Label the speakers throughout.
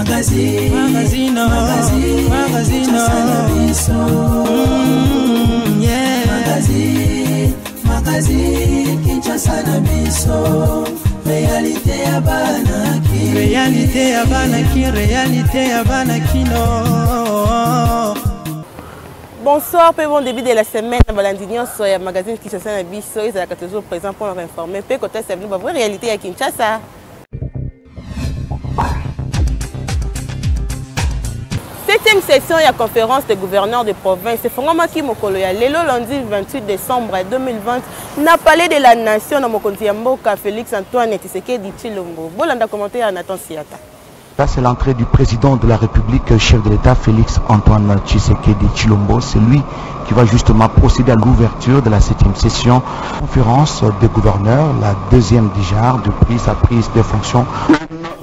Speaker 1: Magazine, magazine, magazine, magazine, Kinshasa na biso. Yeah. Magazine, magazine, Kinshasa na biso. Réalité ya bana ki. Réalité ya bana ki, réalité ya bana kino.
Speaker 2: Bonsoir pe bon début de la semaine na balandi nyonso ya magazine Kinshasa na biso ezalaka toujours présent pour nous informer pe kotesa bino ba vraie réalité ya Kinshasa. Septième session ya conférence des gouverneurs de province efongwamaki mokolo ya lelo lundi 28 décembre 2020 na palais de la nation na mokonzi ya mboka Félix Antoine Tshisekedi Tshilombo. Bolanda commentaire ya Nathan Siata.
Speaker 3: Là, c'est l'entrée du président de la République, chef de l'État, Félix Antoine Tshisekedi Tshilombo. C'est lui qui va justement procéder à l'ouverture de la 7e session conférence des gouverneurs, la deuxième du genre depuis sa prise de fonction.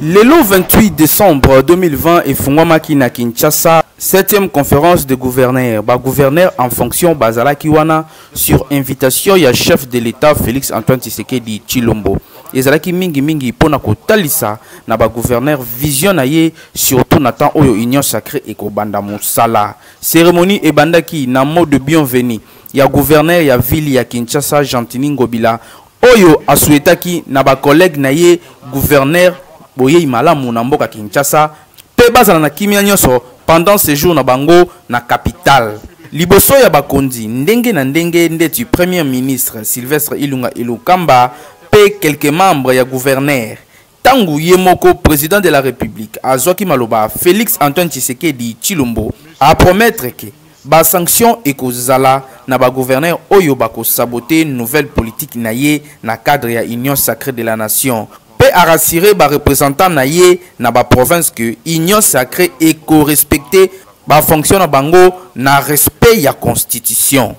Speaker 4: Lelo 28 décembre 2020 efungwamaki na Kinshasa 7e conférence de gouverneurs ba gouverneurs en fonction bazalaki wana sur invitation ya chef de l'État Félix Antoine Tshisekedi Tshilombo. Ezalaki mingi mingi pona kotalisa na ba gouverneurs vision na ye surtout na temps oyo Union sacrée ekobanda mosala. Cérémonie ebandaki na mot de bienvenue ya gouverneur ya ville ya Kinshasa Gentiny Ngobila oyo asouhaitaki na ba collègues na ye gouverneur boyei malamu na mboka Kinshasa pe bazala na kimia nyonso pendant séjour na bango na capitale. Liboso ya bakonzi ndenge na ndenge ndeti Premier ministre Sylvestre Ilunga Ilunkamba pe quelques membres ya gouverneur. Tango ye moko président de la République azwaki maloba, Félix Antoine Tshisekedi Tshilombo a promettre que ba sanctions ekozala na ba gouverneurs oyo bako saboter nouvelle politique na ye na cadre ya Union sacrée de la nation. Pe a rassurer ba représentants na ye na ba provinces que Union sacrée eko respecter ba fonctions na bango na respect ya constitution.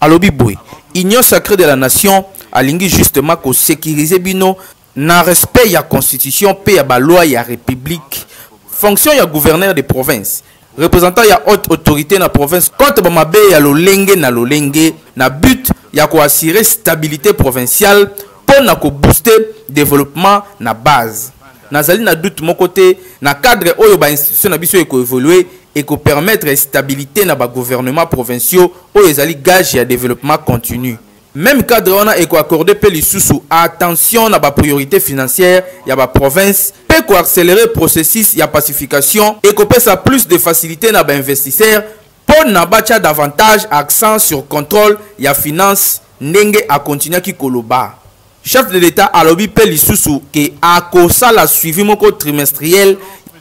Speaker 4: Alobi boye, Union sacrée de la nation alingi justement ko sécuriser bino na respect ya constitution pe ya ba loi ya république. Fonction ya gouverneur de province, représentant ya haute autorité na province contre ba mabe ya lolenge na lolenge na but ya ko assurer stabilité provinciale po na ko booster développement na base. Nazali na doute moko te na cadre oyo ba institution na biso eko évoluer et ko permettre stabilité na ba gouvernements provinciaux oyo ezali gage ya développement continu. Même cadre wana eko accorder pe lisusu attention na ba priorités financières ya ba provinces pe ko accélérer processus ya pacification et ko pesa plus de facilité na ba investisseurs po na batia davantage accent sur contrôle ya finance ndenge a continuaki koloba. Chef de l'État alobi pe lisusu ke akosala suivi moko trimestriel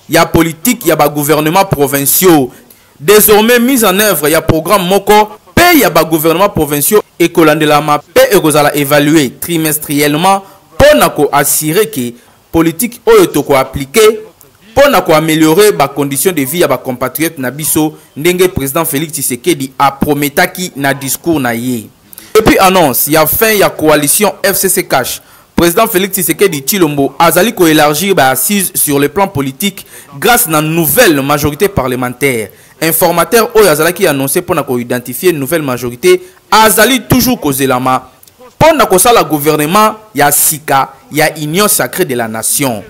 Speaker 4: ya politique ya ba gouvernements provinciaux. Désormais mise en œuvre ya programme moko pe ya ba gouvernements provinciaux ekolandelama pe ekozala évalué trimestriellement po na ko assurer ke politique oyo toko appliquer po na ko améliorer ba conditions de vie ya ba compatriotes na biso ndenge président Félix Tshisekedi a prometaki na discours na ye. Depuis annonce ya fin ya coalition FCC Cash, président Félix Tshisekedi Tshilombo azali ko élargir ba assises sur le plan politique grâce na nouvelle majorité parlementaire. Informateur oyo azalaki annoncé pona ko identifier nouvelle majorité azali toujours kozelama pona kosala gouvernement ya sika ya Union sacrée de la nation.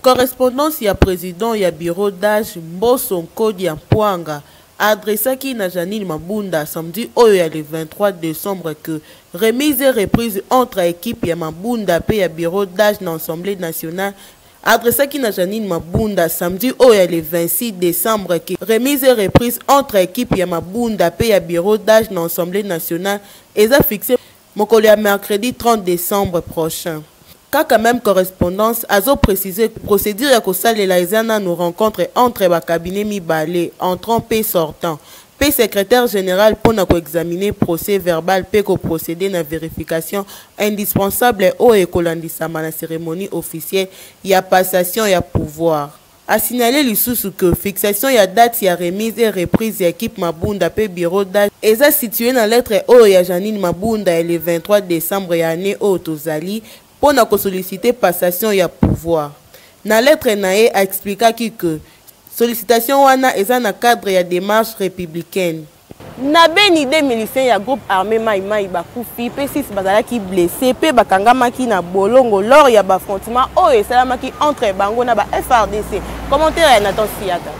Speaker 2: Correspondance ya président ya bureau d'âge Mboso Nkodia Mpwanga adressaki na Janine Mabunda samedi oyo ya le 23 décembre que remise et reprise entre équipe ya Mabunda pe ya bureau d'âge na Assemblée nationale adressaki na Janine Mabunda samedi oyo ya le 26 décembre que remise et reprise entre équipe ya Mabunda pe ya bureau d'âge na Assemblée nationale eza fixé mokolo ya mercredi 30 décembre prochain. Kaka même correspondance azo préciser procédure ya kosalela eza nanu rencontre entre ba cabinet mibale entrant pe sortant pe secrétaire général pona ko examiner procès verbal pe ko procéder na vérification indispensable oyo ekolandisama na cérémonie officielle ya passation ya pouvoir. A signaler lisusu que fixation ya date ya remise et reprise ya équipe Mabunda pe bureau d'âge eza situé na lettre oyo ya Janine Mabunda ya le 23 décembre ya année oyo tozali pona ko solliciter passation ya pouvoir. Na lettre na ye a explikaki que sollicitation wana eza na cadre ya démarche républicaine. Na Beni, deux miliciens ya groupe armé Mai Mai bakufi mpe 6 bazalaki blessé mpe bakangamaki na bolongo lors ya baaffrontement oyo esalamaki entre bango na ba FARDC. Commentaire ya Nathan Siata.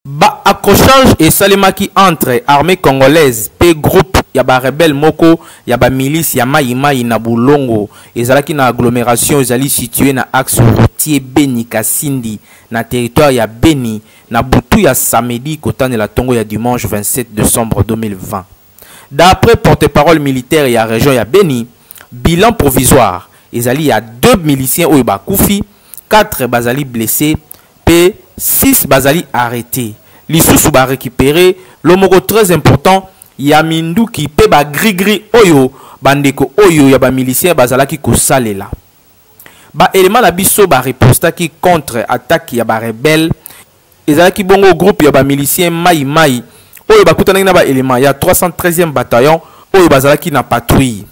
Speaker 4: Ba accrochage esalemaki entre armée congolaise mpe groupe ya ba rebelle moko ya ba milice ya Mai Mai na Bulongo ezalaki na agglomération ezali située na axe routier Beni Kasindi na territoire ya Beni na butu ya samedi kotanela tongo ya dimanche 27 décembre 2020. D'après porte-parole militaire ya région ya Beni, bilan provisoire ezali ya 2 miliciens oyo bakufi, 4 bazali blessés pe 6 bazali arrêtés. Lisusu ba récupérer lo moko très important ya minduki pe ba gris-gris oyo bandeko oyo ya ba miliciens bazalaki kosalela. Ba éléments na biso ba ripostaki contre attaque ya ba rebelles. Ezalaki bongo groupe ya ba miliciens Mai Mai oyo bakutanaki na ba éléments ya 313e bataillon oyo bazalaki na patrouille.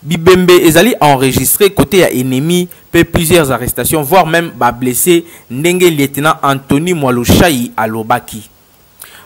Speaker 4: Bibembe ezali enregistré côté ya ennemi pe plusieurs arrestations voire même ba blessés ndenge lieutenant Anthony Mwalushai alobaki.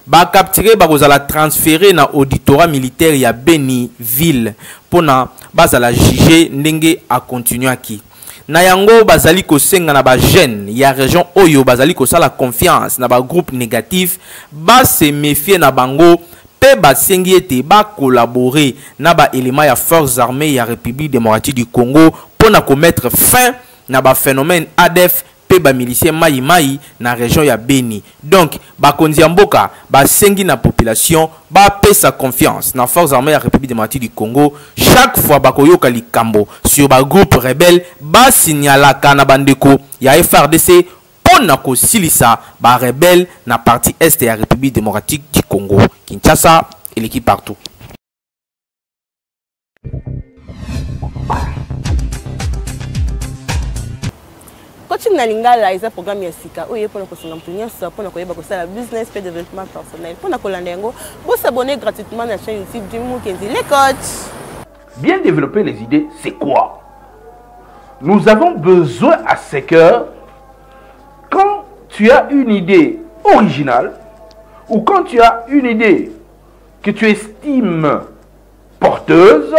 Speaker 4: Ba capturé bakozala transféré na auditorat militaire ya Beni ville pona bazala jugé ndenge a continuaki. Na yango bazali kosenga na ba jeunes ya région oyo bazali kosala confiance na ba groupe négatif ba se méfier na bango pe basengi ete ba collaborer na ba éléments ya forces armées ya République démocratique du Congo pona ko mettre fin na ba phénomène ADF pe ba miliciens Mai Mai na région ya Beni. Donc bakonzi ya mboka basengi na population ba pesa confiance na forces armées ya République démocratique du Congo. Chaque fois bakoyoka likambo sur ba groupe rebelle ba signalaka na bandeko ya FARDC pona kosilisa ba rebelle na partie est ya République démocratique du Congo. Kinshasa eleki partout.
Speaker 2: Coaching na Lingala eza programme ya sika oyo mpona kosunga moto nyonso mpona koyeba kosala business pe développement personnel. Mpona kolanda yango, bosabonner gratuitement na chaîne YouTube Jimmy Mukendi les coachs.
Speaker 5: Bien développer les idées, c'est quoi? Nous avons besoin à ce que quand tu as une idée originale ou quand tu as une idée que tu estimes porteuse,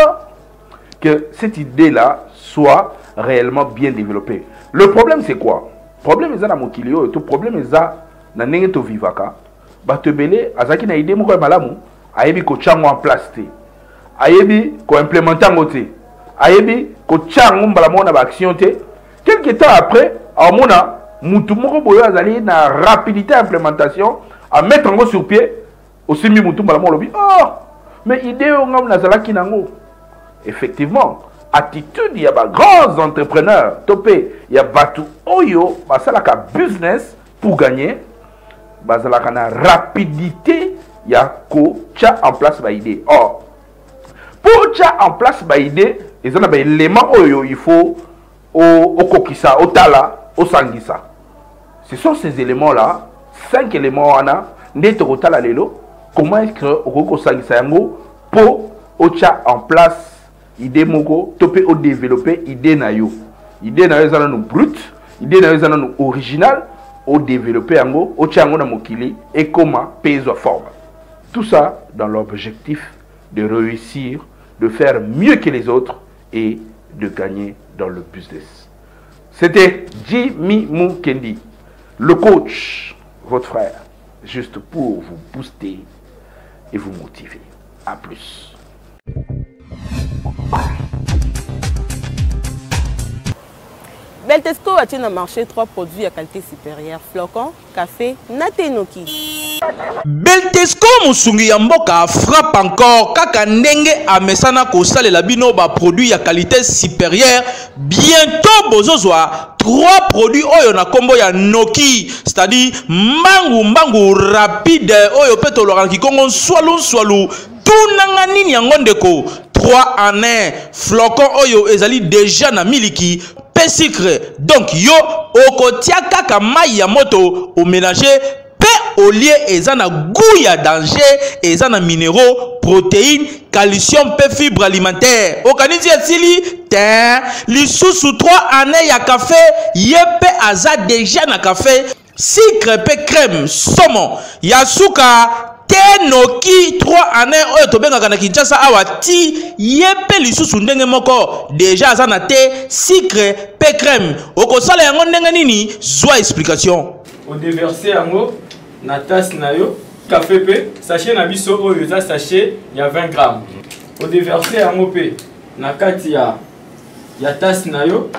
Speaker 5: que cette idée-là soit réellement bien développée. Le problème, c'est quoi? Problème eza na mokili oyo, to problème eza na ndenge to vivaka. Bato ebele azalaki na idée moko ya malamu, ayebi kotia yango en place te, ayebi koimplémenter yango te, ayebi kotia yango mbala moko na ba action te. Quelque temps après, amona mutu moko boyo azali na rapidité ya implémentation, a mettre yango sur pied, osimbi mutu mbala moko olobi, oh, mais idée oyo ngai nazalaki nango. Effectivement, attitude ya ba grands entrepreneurs to pe ya batu oyo basalaka business pour gagner, bazalaka na rapidité ya kotia en place ba idée. Or, pour tia en place ba idée, eza na ba éléments oyo il faut okokisa, otala, osangisa. Ce sont ces éléments-là, 5 éléments wana nde tokotala lelo comment est-ce que okoki kosangisa yango po otia en place idée moko to pe odévelopper idée na yo. Idée na yo eza nanu brute, idée na yo eza nanu original, odévelopper yango, otia yango na mokili ekoma pe ezwa forme. Tout ça dans l'objectif de réussir, de faire mieux que les autres et de gagner dans le business. C'était Jimmy Mukendi, le coach, votre frère, juste pour vous booster et vous motiver. À plus.
Speaker 2: Beltesco a tient marché 3 produits à qualité supérieure: flocon, café, natenoki.
Speaker 4: Beltesco mosungi ya mboka frappe encore kaka ndenge amesana kosalela bino ba produits ya qualité supérieure. Bientôt bozozwa 3 produits oyo na kombo ya Noki, c'est-à-dire mbangu mbangu rapide oyo pe tolobaka na kikongo nswalu nswalu. Tunanga nini yango ndeko? 3 en 1 flocon oyo ezali déjà na miliki pe sucre. Donc yo okotia kaka mai ya moto o mélanger pe olie, eza na goût ya danger, eza na minéraux, protéines, calcium pe fibre alimentaire. Okanisi esili te lisusu 3 en 1 ya café, ye pe aza déjà na café. Sucre pe crème somo ya suka te noki 3 en 1 oyo tobengaka na Kinshasa awa ti ye pe lisusu ndenge moko deja aza na te sucre pe crème okosala yango ndenge nini zwa explication.
Speaker 1: O deverser yango na tasse na yo café pe sachet na biso oyo eza sachet ya 20 grammes o deverser yango pe na kati ya ya tasse na yo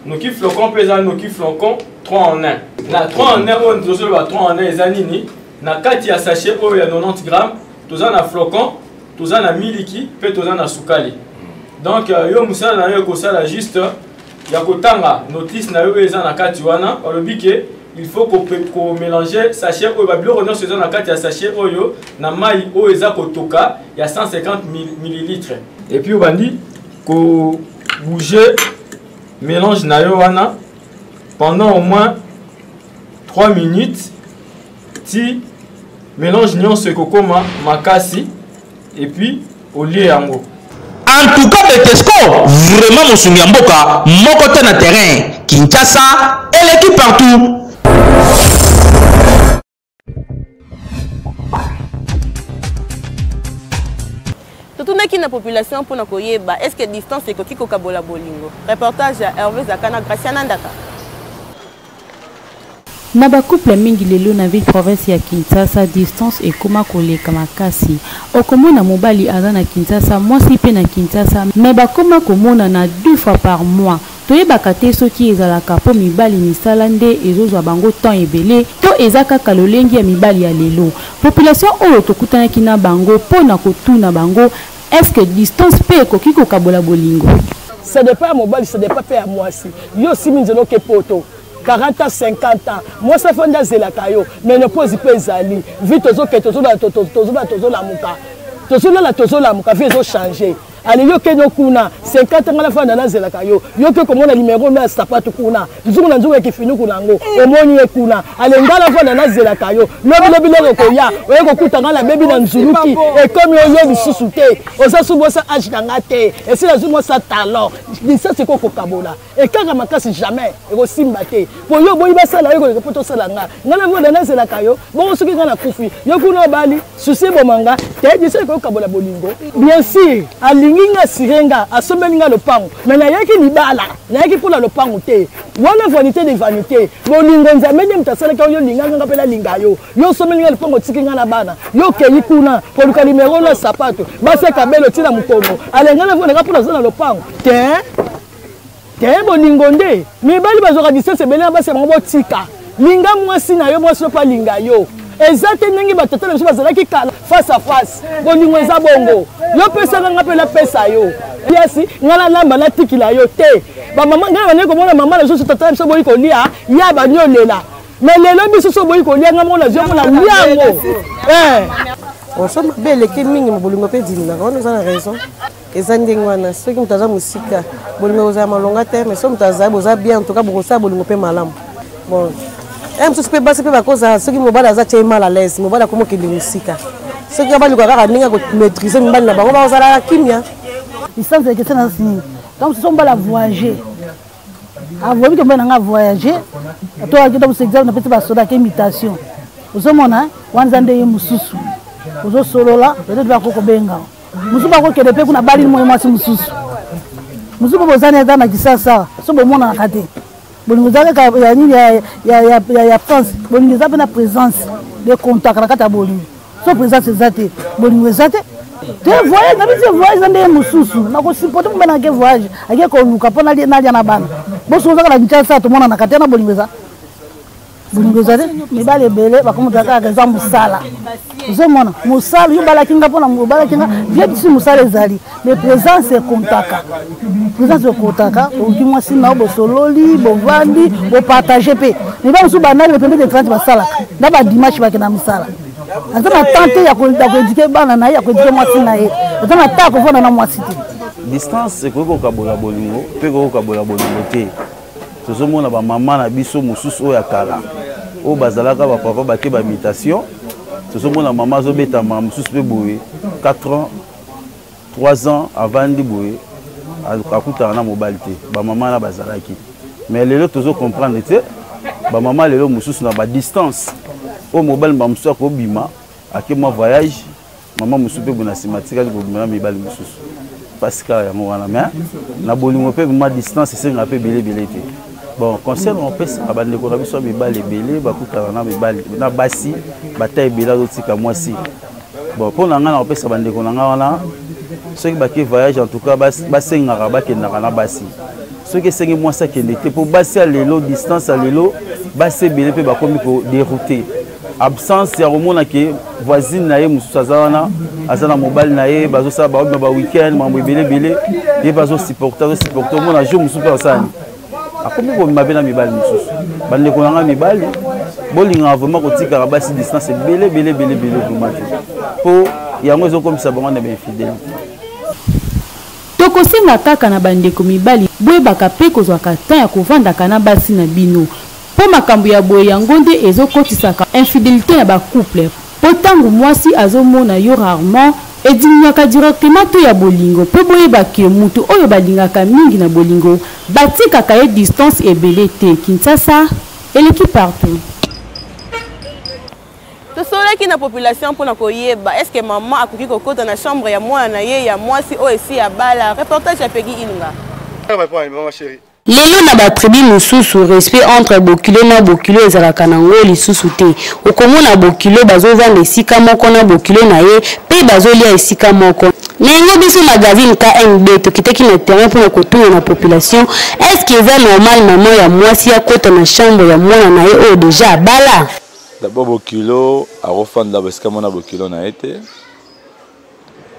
Speaker 1: noki flocon mpe eza noki flocon 3 en 1 na 3 en 1 oyo tozoloba 3 en 1 eza nini na kati ya sachet oyo ya 90 grammes toza na flocon toza na miliki mpe toza na sukali donc euh, yo mosala na yo ekosala juste ya kotanga notice na yo oyo eza na kati wana balobi ke il faut komélange sachet oyo babiloko nyonso eza na kati ya sachet oyo na mai oyo eza kotoka ya 150 millilitre et puis obandi ko bouger mélange na yo wana pendant au moins 3 minutes ti mélange nyonso ekokoma makasi et puis olie yango.
Speaker 4: En tout cas Betesco vraiment mosungi ya mboka moko te na terrain Kinshasa eleki partout.
Speaker 2: Totunaki na population mpo na koyeba est-ce que distance ekoki kokabola bolingo. Reportage ya Hervé Zakana, Graciana Ndaka.
Speaker 6: Na ba couple mingi lelo na ville province ya Kinshasa distance ekoma koleka makasi. Okomona mobali aza na Kinshasa mwasi pe na Kinshasa mais bakoma komonana deux fois par mois. Toyebaka te soki ezalaka po mibali misala nde ezozwa bango temps ebele to eza kaka lolenge ya mibali ya lelo. Population oyo tokutanaki na bango po na kotuna bango est-ce que distance pe ekoki kokabola bolingo?
Speaker 7: Ça dépend ya mobali, ça dépend pe ya mwasi. Yo osimbi nzela oke poto 40 ans 50 ans mwasi afandi azelaka yo menopause mpe ezali vie tozokende tozolala tozolamuka tozolala tozolamuka vie ezochange ale yo kende kuna 50 nga nafanda nazelaka yo yo ke komona limero no ya sapatu kuna nzungu na nzungu ya kifinuku na yango omoni ye kuna ale nga nafanda nazelaka yo lobilobi loko koya oye kokuta nga nabebi na nzuluki ekomi oyo lisusu te oza su mwasa age na nga te esi nazwi mwasa talon lisasi ekokokabola ekaka makasi jamais ekosimba te po yo oboyi basala yo koleka po tosala nga nga na voda nazelaka yo bongo soki nga nakufi yo kuna obali susi eboma nga te biso ekokabola bolingo bien sûr alingi nga asire nga asombeli nga lopango mais nayaki libala nayaki mpona lopango te wana vanité de vanité bolingo nzambe nde moto asalaki yo olinga nga mpe nalinga yo yo osombeli nga lopango otiki nga na bana yo okei kuna koluka limero na sapato baseka belo ntina mokongo alenga na voda nga mpona aza na lopango te te bolingo nde mibali bazwaka distance ebele na basi ya bango botika linga mwasi na yo mwasi yo mpe alinga yo eza te ndenge batata na biso bazalaki kala face à face bolingo eza bongo yo pesaka nga mpe napesa yo piasi nga nalamba natikila yo te bamama ngai bandeki komona mama na biso tata na biso boyi kolia ya bani olela me lelo biso so boyi kolia nga moko nazwi yango na lia yango
Speaker 8: eh. so mabe eleki mingi bolingo mpe ediminaka wana oza na raison Eza ndenge wana soki moto aza mosika bolingo ekozala malonga te mais soki moto azali boza bien en tout cas bokosala bolingo mpe malamu bon eh, mosusu mpe basi mpe bakozala soki mobali aza tie mal à l'aise mobali akomi okende mosika soki baluka kaka ndenge ya komaîtrise mibali na bango bakozala kimia
Speaker 9: distance ekeseni na nini donc mosusu mobali avoyage avoyebi ke mobali na nga avoyage to akenda mosusu exemple napesi basoda ake imitation ozomona wana eza nde ye mosusu ozosolola peut-être bakokobenga mosusu bakokende mpe kuna bali moye mwasi mosusu mosusu mpe bozani ata na kisasa so bomonanaka te bolingo eza kaka ya nini ya france bolingo eza mpe na présence de contact na kati ya bolingo so présence eza te bolingo eza te te voyage na biso voyage eza ndenge mosusu nakosupporte mobali nake voyage ake koluka mpo nalia na bana bosoki ozaka na kinshasa tomonanaka te na bolingo eza bolingo ezali mibali ebele bakomota kaka eza mosala ozomona mosala yo obalaki nga mpona obalaki nga bien biso mosala ezali mais présence ekontaka présence ekotaka oki mwasi na yo bosololi bovandi bopartage mpe mibali mosusu banani bepembe de 30 basalaka na badimanche bakenda mosala aza na temps te ya koedike bana na ye ya koedike mwasi na ye aza na temps ya kovanda na mwasi te
Speaker 10: distance ekoki kokabola bolingo mpe ekoki kokabola bolingo te Tozomona ba mama na biso mosusu oyo ya kala oyo bazalaka ba papa bake ba mutation, tozomona mama azobetama mosusu mpe boye 4 ans 3 ans avandi boye akutana na mobali te, ba mama na bazalaki. Mais lelo tozo comprendre te. Bamama lelo mosusu na badistance oyo mobali bamosusu akobima ake mwa voyage, mama mosusu mpe bona nsima atikali kobima na mibali mosusu. Mpasi kaka yango wana, mais na bolingo mpe mwa distance esengaka mpe ebele ebele te. Bon, conseil na opesaka bandeko na biso ya mibali ebele bakutana na mibali na basi bata ebele azotika mwasi. Bon, mpo na ngai na kopesa bandeko na ngai wana, soki bake voyage en tout cas basengaka bakendaka na basi. Soki esengi mwasi akende te, mpo basi ya lelo distance ya lelo basi ebele mpe bakomi koderoute absence ya komona ke voisine na ye mosusu aza wana, aza na mobali na ye, bazosala baobima ba weekend makambo ebele ebele, ye mpe azosupporte azosupporte, omona jour mosusu mpe asala nini, akomi kobima mpe na mibali mosusu. Bandeko na ngai mibali, bolingaka vraiment kotikaka basi distance ebele ebele ebele ebele vraiment te, mpo yango ezokomisa bango na bainfidélité.
Speaker 6: Tokosenga kaka na bandeko mibali boyebaka pe kozwaka temps ya kovandaka na basi na bino po makambo ya boye yango nde ezokotisaka infidelite na ba couple po tangu mwasi azomona yo rarement ediminuaka directement taux ya bolingo po boyeba que mutu oyo balingaka mingi na bolingo batikaka ye distance ebele te Kinshasa eleki partout.
Speaker 2: Tosololaki na population mpo na koyeba est ce que maman akoki kokota na chambre ya mwana na ye ya mwasi oyo esi abala. Reportage ya Peggy Ilunga.
Speaker 6: Lelo na ba tribu mosusu respect entre bokilo na bokilo ezalaka nango lisusu te. Okomona bokilo bazovanda esika moko na bokilo na ye pe bazolia esika moko. Na yango biso magazine KNB tokitaki na terrain mpona kotuna na population est-ce que eza normal maman ya mwasi akota na chambre ya mwana na ye oyo deja abala?
Speaker 11: D'abord bokilo akofanda esika mona bokilo na ye te,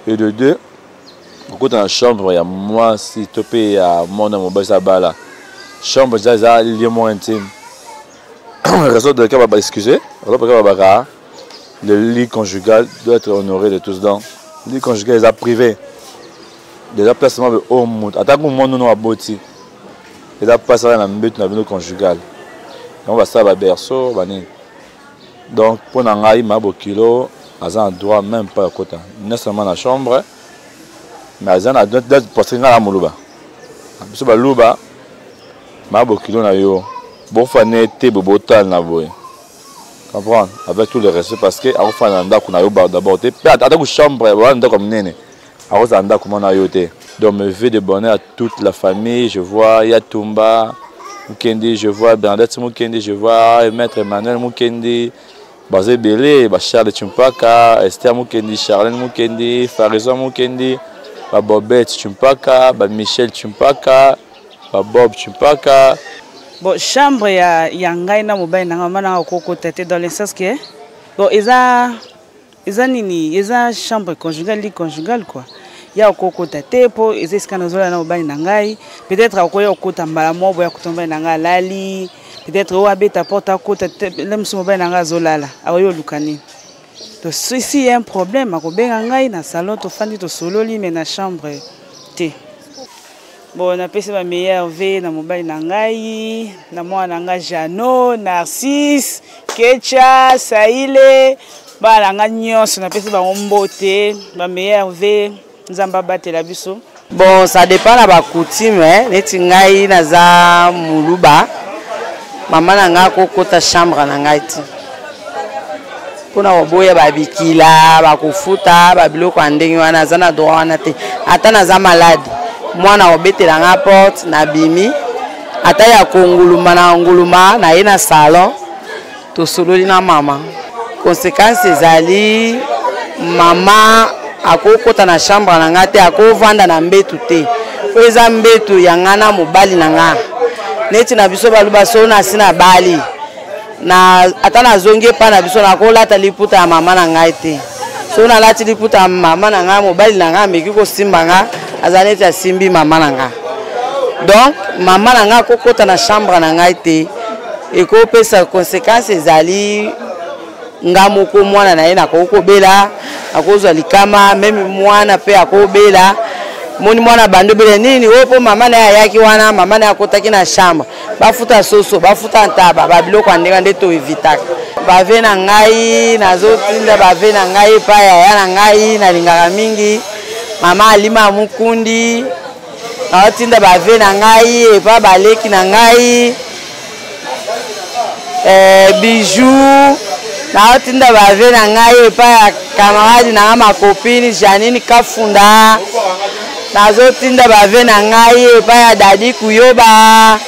Speaker 11: et de deux okota na chambre ya mwasi to mpe ya mwana mobali abala, chambre eza eza lieu moko intime. Raison de laquelle ba excusez, raison pour laquelle babaka le lit conjugal doit être honoré de tous. Donc lit conjugal eza privé déjà, place moko oyo moto ata ku mwana no aboti eza mpasi kaka na mbeto na bino conjugal, yango basala baberceau banini. Donc mpo na ngai ma bokilo aza na droit même pas ya kota non seulement na chambre, mais aza na droit, parce que ngai na moluba, biso baluba ma bokilo na yo bofane te bobotala na boye, comprendre, avec tout le respect, parce que akofanda na ndako na yo d'abord te, mpe ata ku chambre wana ndako ya monene akozala ndako mwana yo te. Donc mes vœux de bonheur à toute la famille. Je vois Yatumba Mukendi, je vois Bernadette Mukendi, je vois Maître Emmanuel Mukendi, baza ebele, ba Charles Chimpaka, Esther Mukendi, Charlène Mukendi, Farison Mukendi, ba Bobette Chimpaka, ba Michel Chimpaka, ba Bob Chimpaka.
Speaker 12: Bon, chambre ya, ya ngai na mobali na ngai, mama na ngai okokota te, dans le sens que bon eza eza nini, eza chambre conjugale, lit conjugal quoi, ya okokota te mpo eza esika nazolala na mobali na ngai. Peut-être akoya okota mbala moko boya kuta mobali na ngai alali, peut-être oyo abeta porte akota le mosusu mobali na ngai azolala, akoya oluka nini. To si si y a un problème akobenga ngai na salon, tofandi tosololi, mais na chambre te. Bon, napesi ba meilleur vœux na mobali na ngai, na mwana na ngai Jeannot, Narcisse, Kecha, Saile, bana na ngai nyonso napesi bango mbote, ba meilleur vœux, Nzambe abatela biso.
Speaker 13: Bon, ça dépend na ba coutume, hein. Neti ngai naza muluba, mama na ngai akokota chambre na ngai ti mpona koboya babikila bakofuta babiloko ya ndenge wana, aza na droit wana te. Ata naza malade, mwana akobetela nga porte, nabimi ata ya konguluma na nguluma na ye na salon, tosololi na mama. Conséquence ezali mama akokota na chambre na nga te, akovanda na mbetu te, oyo eza mbetu ya nga na mobali na nga. Neti na biso baluba, so nasi na bali na ata nazongi epai na biso, nakolata liputa ya mama na ngai te. So nalati liputa ya mama na ngai, mobali na ngai ameki kosimba nga, aza neti asimbi mama na ngai. Donc mama na ngai akokota na chambre na ngai te, ekopesa conséquence ezali nga moko mwana na ye nakoki kobela, nakozwa likama, meme mwana mpe akobela. Moni mwana bandi obela nini oyo mpo mama na ye ayaki wana, mama na ye akotaki na chambre, bafuta soso, bafuta ntaba, babiloko ya ndenge nde toevitaka. Bave na ngai nazotinda bave na ngai epai yaya na ngai nalingaka mingi mama Alima Mukundi, nazotinda bave na ngai epai baleki na ngai. eh, bijou naotinda bave na ngai epai ya camarade na ngai makopini janine kafunda nazotinda bave na ngai epai ya dadi kuyoba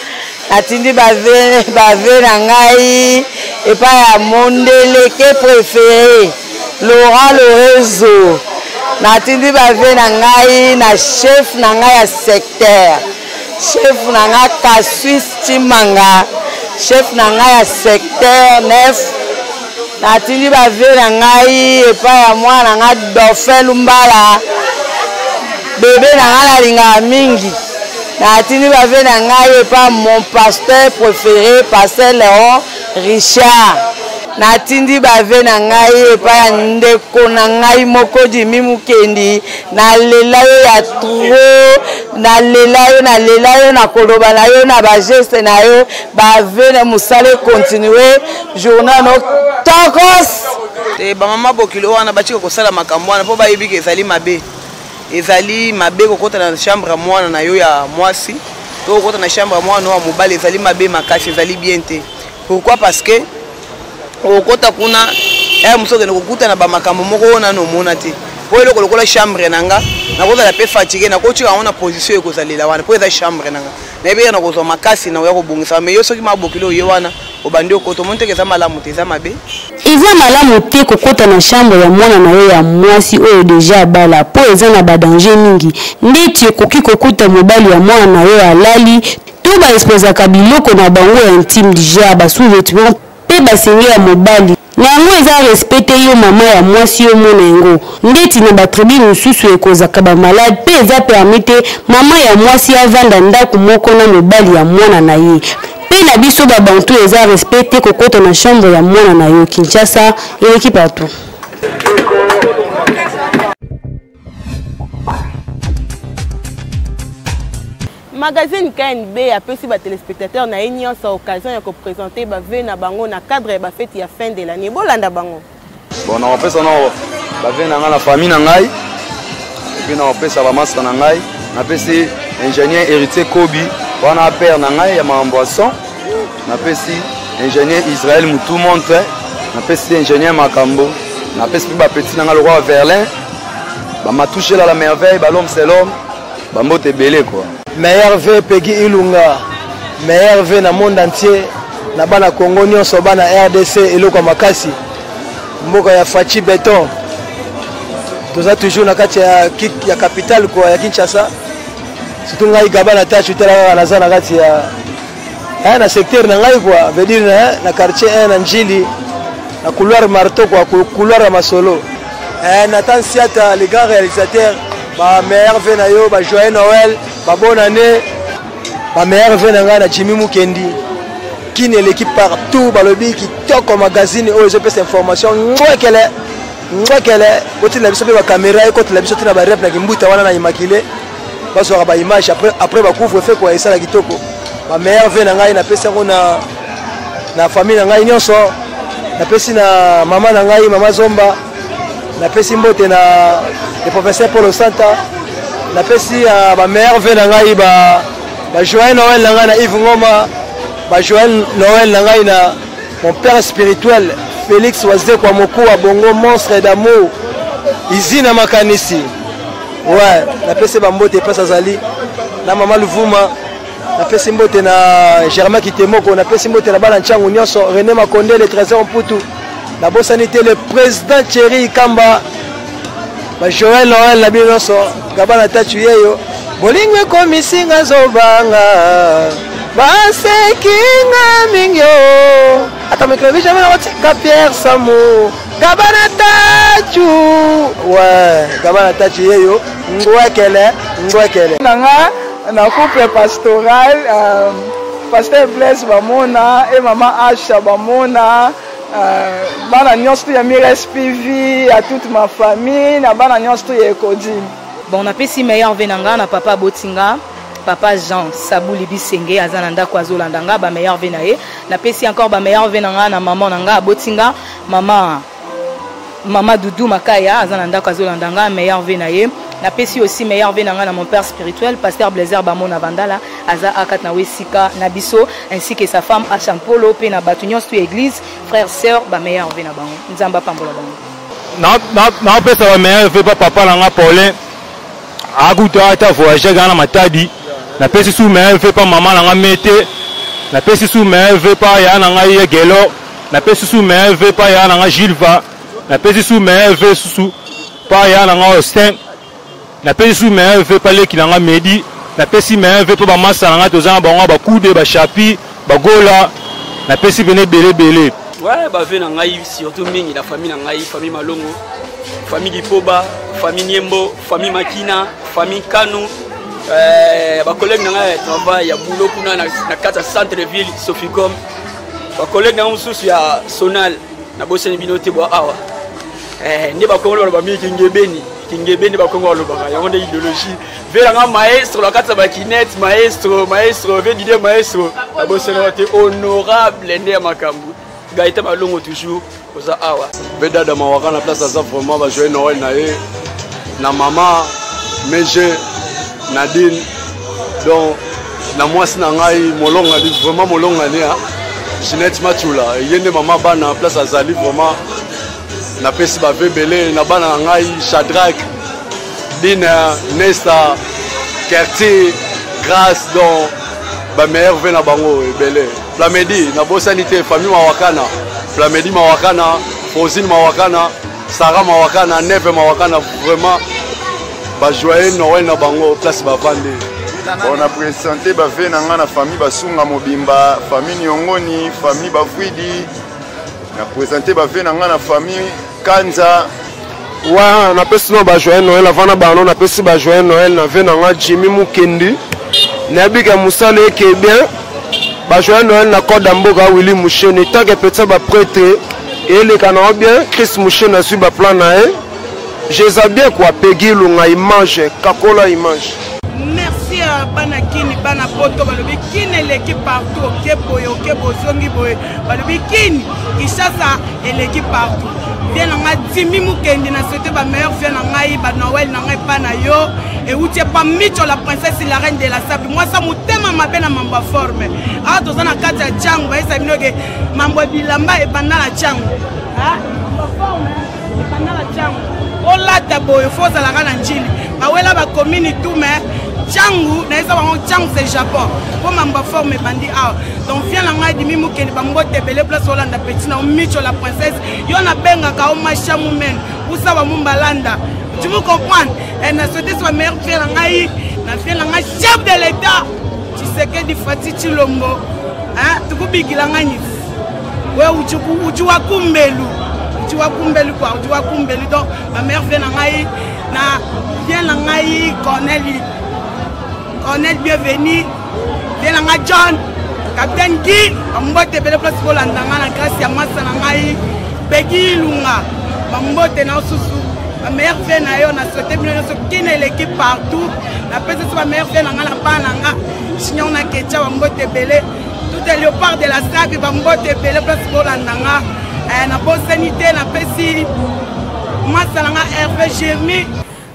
Speaker 13: natindi bave, bave na ngai epai ya mondeleke préféré laurent lorezo natindi bave na ngai na chef na ngai ya secteur chef na ngai kasuis Tshimanga chef na ngai ya secteur 9 natindi bavie na ngai epai ya mwana na ngai dauphin lumbala bebe na ngai nalingaka mingi natindi bavie na ngai epai mon pasteur préféré pasteur léon richard natindi bave na ngai epai ya ndeko na ngai moko dimi mukendi nalela yo ya trop nalela yo nalela yo na koloba na yo na bageste na yo bave na mosala ekontinue journal no tokos
Speaker 14: te bamama bokilo wana batika kosala makambo wana mpo bayebi ke ezali mabe ezali mabe kokota na chambre ya mwana na yo ya mwasi to kokota na chambre ya mwana ya mobali ezali mabe makasi ezali bien te pourquoi parce que okota kuna ya mosusu okende kokutana bamakambo moko oyo nano omona te mpo eloko lokola chambre na nga nakozala mpe fatigue nakotika yango na position ekozalela wana mpo eza chambre na nga nayebi ye nakozwa makasi na oya kobongisa me yo soki mabokili oye wana obandi okota omoni teke eza malamu te eza mabe
Speaker 6: eza malamu te kokota na chambre ya mwana na yo ya mwasi oyo deja abala mpo eza na badanger mingi ndeti okoki kokuta mobali ya mwana na yo alali to ba exposaka biloko na bango ya intime du genre ba sous vêtements pe basenge ya mobali na yango eza respect te yo mama ya mwasi yo mona yango ndeti na ba tribu mosusu ekozaka ba malade pe eza permis te mama ya mwasi avanda ndaku moko na mobali ya mwana na ye pe na biso ba bantu eza respect te kokota na chambre ya mwana na yo Kinshasa eleki partout.
Speaker 2: Magazine KNB apesi ba telespectateurs na ye nyonso occasion ya ko presenter ba vœux na bango na cadre ya ba feti ya fin de l'année. Bolanda bango.
Speaker 15: Bon, na kopesa na ba vœux na ngai na famille na ngai et puis na kopesa ba masta na ngai, napesi ingénieur Héritier Kobi wana père na ngai ya makambo ya son, napesi ingénieur Israël Mutu Montre, napesi ingénieur Makambo, napesi mpe ba petit na ngai lokola Verlin, ba Matouchela la merveille, ba l'homme c'est l'homme. Bambote ebele quoi.
Speaker 16: Meilleur V Peggy Ilunga, meilleur V na monde entier, na bana Congo nyonso, bana RDC eloko ya makasi. Mboka ya Fatshi Beton. Toza toujours na kati ya ya capitale quoi ya Kinshasa. Surtout ngai Gaba na tachu tala kaka naza na kati ya eh, na secteur na ngai quoi, veut dire eh, na quartier 1 na Njili na couloir marteau quoi, couloir ya masolo. Eh, Nathan Siata, le grand réalisateur, ba meilleur vœux na yo, ba joyeux Noël, ba bonne année, ba meilleur vœux na ngai na Jimmy Mukendi. Kin eleki partout, balobi kitoko magazine oyo ezopesa information ngwekele ngwekele, botinda biso mpe ba caméra ekotela biso tina ba rep na kimbuta wana na Immaculée bazwaka ba image après après ba couvre feu quoi esala kitoko. Ba meilleur vœux na ngai napesi yango na na famille na ngai nyonso napesi na mama na ngai mama zomba napesi mbote na le professeur paul santa napesi uh, ba meilleur vœux na ngai ba ba joyeux noël na ngai na yves ngoma ba joyeux noël na ngai na mon père spirituel félix wazekwa mokuwa bongo monstre d'amour izina makanisi ouais napesi bambote epasi azali na mama luvuma napesi mbote na germain kitemoko napesi mbote na bana ntiango nyonso rené makonde le trésor mputu nabosani te le président thierry ikamba bajoel noel na bino nyonso gabana tachu yeyo bolingo ekomisi nga zobanga baseki nga mingi o ata mokilo bijame nakotika pierre samu gabana tachu we gabana tachu yeyo ngwekele ngwekele
Speaker 17: na nga na couple pastoral euh, pasteur blaise bamona e mama asha bamona euh, bana nyonso tu ya mire spv ya toute ma famille na bana nyonso tu ya ecodim
Speaker 18: bon napesi meilleur ve na nga na papa aboti nga papa jean sabuli bisenge aza na ndako azolanda nga bameilleur ve na ye napesi encore bameilleur ve na nga na mama na nga aboti nga mama mama dudu makaya aza na ndako azolanda nga meilleur ve na ye. Napesi aussi meilleur vœu na ngai na mon père spirituel, pasteur Blaise Bamona Vandala, aza akati na wesika na biso, ainsi que sa femme Acha Mpolo, pe na bato nyonso ya église, frère sœur, ba meilleur vœu na bango. Nzambe apambola bango.
Speaker 19: Naopesa ba meilleur vœu pa papa na nga Paulin, akuta ata voyage na Matadi. Napesi su meilleur vœu pa mama na nga Mete, napesi su meilleur vœu pa ya na ngai ye Gelo, napesi su meilleur vœu pa ya na nga Gilva, napesi su meilleur vœu susu pa ya na nga Austin, napesi su meilleur vœu pa leki na nga Medi, napesi meilleur vœu pa bamasa na nga toza na bango bakude bashapi bagola, napesi pene ebele ebele.
Speaker 1: Ouais, ba vœu na ngai surtout mingi na famille na ngai, famille Malongo, famille Gipoba, famille Niembo, famille Makina, famille Kanu, ba collègue na ngai ya travail ya boulot kuna na kati ya centre ville Soficom, ba collègue na ngai mosusu ya Sonal, nabosani bino te bwa awa. Nde bakongo baloba mingi kingebeni, kingebeni bakongo balobaka yango nde idéologie. Vela nga maestro na kati ya bakinete, maestro, maestro, ve Didier maestro, nabosani te honorable nde ya makambo. Gaëtan Malongo toujours oza awa.
Speaker 15: Ve dada mawaka na place aza vraiment ba joyeux Noël na ye na mama Meje Nadine, donc na mwasi na ngai molongani, vraiment molongani hein. Ginette Matula ye nde mama bana place azali vraiment napesi ba vœux ebele na bana na ngai Shadrach, Dina, Nesta, Kerti, Grâce, donc ba meilleurs vœux na bango ebele. Flamedi nabosani te famille Mawakana, Flamedi Mawakana, Frosine Mawakana, Sarah Mawakana, Neve Mawakana, vraiment ba joyeux Noël na bango place bavandi.
Speaker 20: Bon, na présenter ba vœux na nga na famille Basunga Mobimba, famille Nyongoni, famille Bavwidi. Na présenter ba vœux na nga na famille Kanza.
Speaker 21: Ouais, na pesi no ba joyeux Noël avant na bano, na pesi ba joyeux Noël na vœux na nga Jimmy Mukendi. Nayebi ke mosala eke bien. Ba joyeux Noël na code ya mboka Willy Musheni, tant que petit ba prêtre eleka na bien, Chris Musheni azwi ba plan na ye. Jeza bien quoi, Peggy Lunga image, Kakola image.
Speaker 17: Merci à bana Kini, bana Poto, balobi Kini eleki partout, oke boye, oke bozongi boye, balobi Kini, Kinshasa eleki partout. Bien na ngai Jimmy Mukendi, na souhaité ba meilleur vœux na ngai, ba Noël na ngai pa na yo. Et où tu es pas Micho la princesse la reine de la sape. Moi ça mutema mabe na mambo ya forme. Ah toza na kati ya Tchangu, ba yesa bino ke mambo ya bilamba ebanda na Tchangu. Ah mambo ya forme ebanda na Tchangu. Olata boye faut ozalaka na Njili. Bawela ba commune tout mais Tchangu, na yesa bango Tchangu c'est Japon. Po mambo ya forme ebandi awa. Donc viens na ngai Dimi Mukendi, ba mbote ebele place olanda petit na Micho la princesse. Yo na bengaka o Masha Mumen, Usa wa Mumbalanda. Tu me comprends? Et na souhaité soit meilleur viens na ngai, na viens na ngai chef de l'État. Tshisekedi Fatshi Tshilombo. Hein, tukubikila ngai ni. We ujuku uju wa kumbelu. Uju wa kumbelu quoi, uju wa kumbelu. Donc ma mère vient na ngai na viens na ngai Cornel. Cornel bienvenue. Viens na ngai John. Capitaine Guy, mbote ebele place bolanda ngai na grâce ya masa na ngai Peggy Ilunga, mbote na susu ba meilleur vœux na yo, na souhaité bino nyonso kina eleki partout, na pesi so ba meilleur vœux na ngai na bana na nga Chignon na Ketcha, ba mbote ebele tout est léopard de la sape, ba mbote ebele place bolanda nga. Na bosani te, na pesi masa na nga Hervé Jérémy.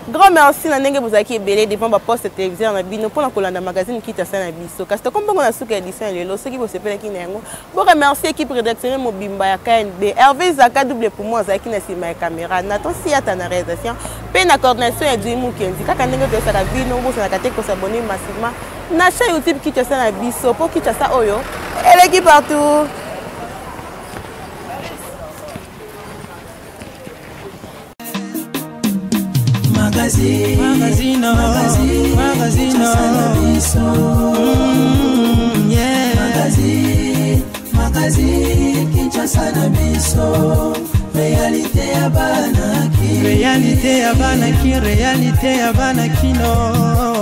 Speaker 2: Grand merci na ndenge bozalaki ebele devant ba poste téléviseur na bino mpona kolanda magazine Kinshasa na biso. Kasi tokomi bongo na suka ya édition ya lelo. Soki bosepelaki na yango, bo remercier équipe rédactionnelle mobimba ya KNB. Hervé Zaka double poumon azalaki na nsima ya caméra, Nathan Siata na réalisation pe na coordination ya Jimmy Mukendi. Kaka ndenge toyesaka bino, bosanaka te kosabonner massivement na chaîne YouTube Kinshasa na biso po Kinshasa oyo eleki partout.
Speaker 22: Magazine, magazine, magazine, magazine, yeah. Magazine, magazine, Kinshasa na biso. Réalité ya bana ki. Réalité ya bana ki, réalité ya bana kino.